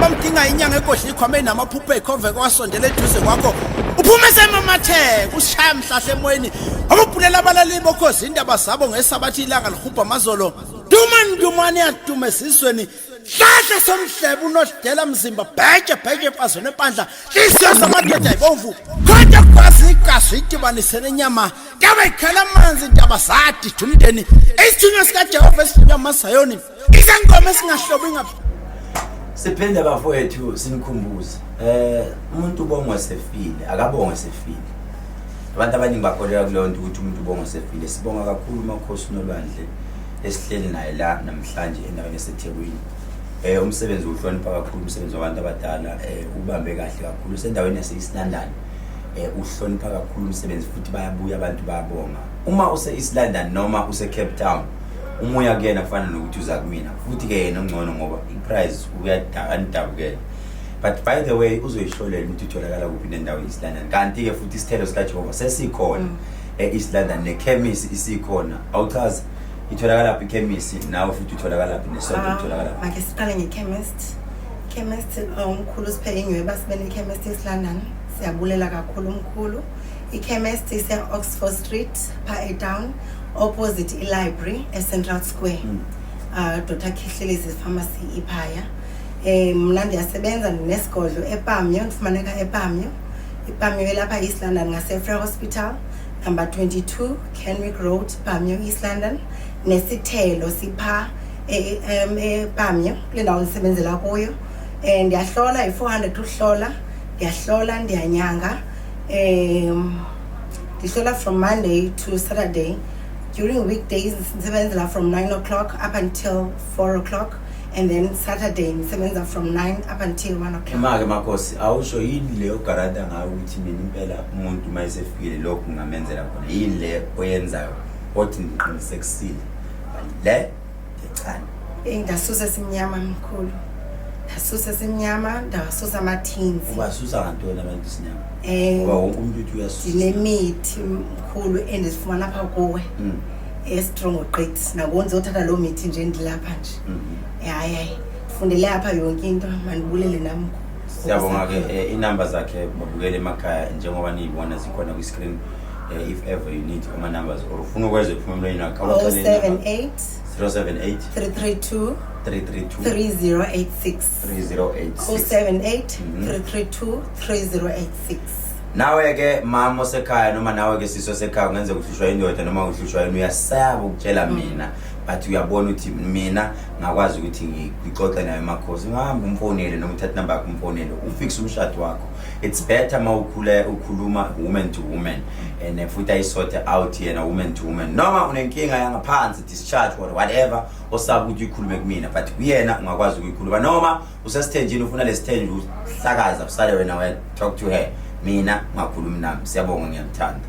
Bamdinga inyanga egodla ikhwama enamaphupho ekhove kwasondela eduze kwakho. Uphume semamatheka usishaya mhlahla emoyeni. Ababhulela abalaleli bokhozi indaba zabo ngesabathi ilanga lihubha amazolo. Dumani dumani yaduma esizweni. Hlahla somhlebe unodela mzimba bheke bheke emfazweni empandla. Hliziyo samadoda ibomvu. Kodwa kwazi igazi idibanise nenyama. Kabe ikhala amanzi indaba zadi umndeni. Isithunywa sikaJehova esithunywa amaZayoni. Isangoma esingahlobi ngapha. Siphinde bafowethu sinikhumbuze. Umuntu ubongwa sefile, akabongwe sefile. Abantu abaningi bakholelwa kuleyo nto ukuthi umuntu ubongwa sefile. Sibonga kakhulu uMakhosi uNolwandle esihleli naye la namhlanje endaweni eseThekwini. Umsebenzi uhlonipha kakhulu umsebenzi wabantu abadala, ubambe kahle kakhulu usendaweni yase East London. Uhlonipha kakhulu umsebenzi futhi bayabuya abantu bayabonga. Uma use East London noma use Cape Town uma uya kuyena kufana nokuthi uza kumina futhi ke yena ungcono ngoba i-price uyanidabukela. But by the way uzoyihlolela ukuthi utholakala kuphi nendawo e-East London. Kanti ke futhi isithelo sikaJehova sesikhona e-East London nekhemisi isikhona. Awuchazi itholakala phi ikhemisi nawe futhi utholakala phi nesonto litholakala phi? Make siqale nge-chemist. Chemist, umkhulu siphe inyweba sibe ne-chemist East London. Siyabulela kakhulu umkhulu. I-chemist ise-Oxford Street pha e-town opposite i-library e-Central Square. Dr Khihlelezi Pharmacy iphaya. Mna ndiyasebenza nesigodlo ePamyo, ndifumaneka ePamyo. IPamyo elapha East London ngase-Frere Hospital number 22 Kenwick Road, Pamyo, East London. Nesithelo sipha ePamyo kule ndawo ndisebenzela kuyo. Ndiyahlola i-400 uhlola, ndiyahlola ndiyanyanga. Ndihlola from Monday to Saturday. During weekdays ndisebenzela from 9 o'clock up until 4 o'clock and then Saturday ndisebenza from 9 up until 1 o'clock. Ema-ke Makhosi, awusho yini leyo garanta ngayo ukuthi mina impela umuntu uma esefikile lokhu ngingamenzela khona, yini le oyenzayo othi ngiqinisekisile le ngecane? Ndasusa esimnyama mkhulu, ndasusa esimnyama, ndawasusa amathinzi. Ubasusa ngantoni abantu isinyama? Ngoba wonke umuntu uthi uyasusa. Ndinemithi mkhulu endizifumana apha kuwe estrongo gqithi, nangoku ndizothatha loo mithi nje ndilapha nje. Hayi hayi, ndifundele apha yonke into, mandibulele nam mkhulu. Siyabonga ke. Inamba zakhe babukele emakhaya njengoba niyibona zikhona kwi-screen. If ever you need ama numbers or ufuna ukwenza ephuma emlonyeni wakhe, awuxelele inamba. 078 078 332 332 3086. 3086. 078 332 3086. Nawe ke mama osekhaya noma nawe ke sisi osekhaya, kungenzeka uhlushwa indoda noma uhlushwa yini, uyasaba ukutshela mina but uyabona ukuthi mina ngakwazi ukuthi ngixoxe naye Makhosi, ungahamba umfonele noma uthathe inamba yakho umfonele ufixe umshado wakho. It's better uma ukhule ukhuluma woman to woman and futhi ayisorte out yena woman to woman. Noma unenkinga yangaphansi, discharge or whatever, osaba ukuthi uyikhulume kumina but kuyena ungakwazi ukuyikhuluma, noma usesithenjini ufuna lesithenji uhlakaza usale wena, well, talk to her, mina ungakhulumi nami. Siyabonga, ngiyakuthanda.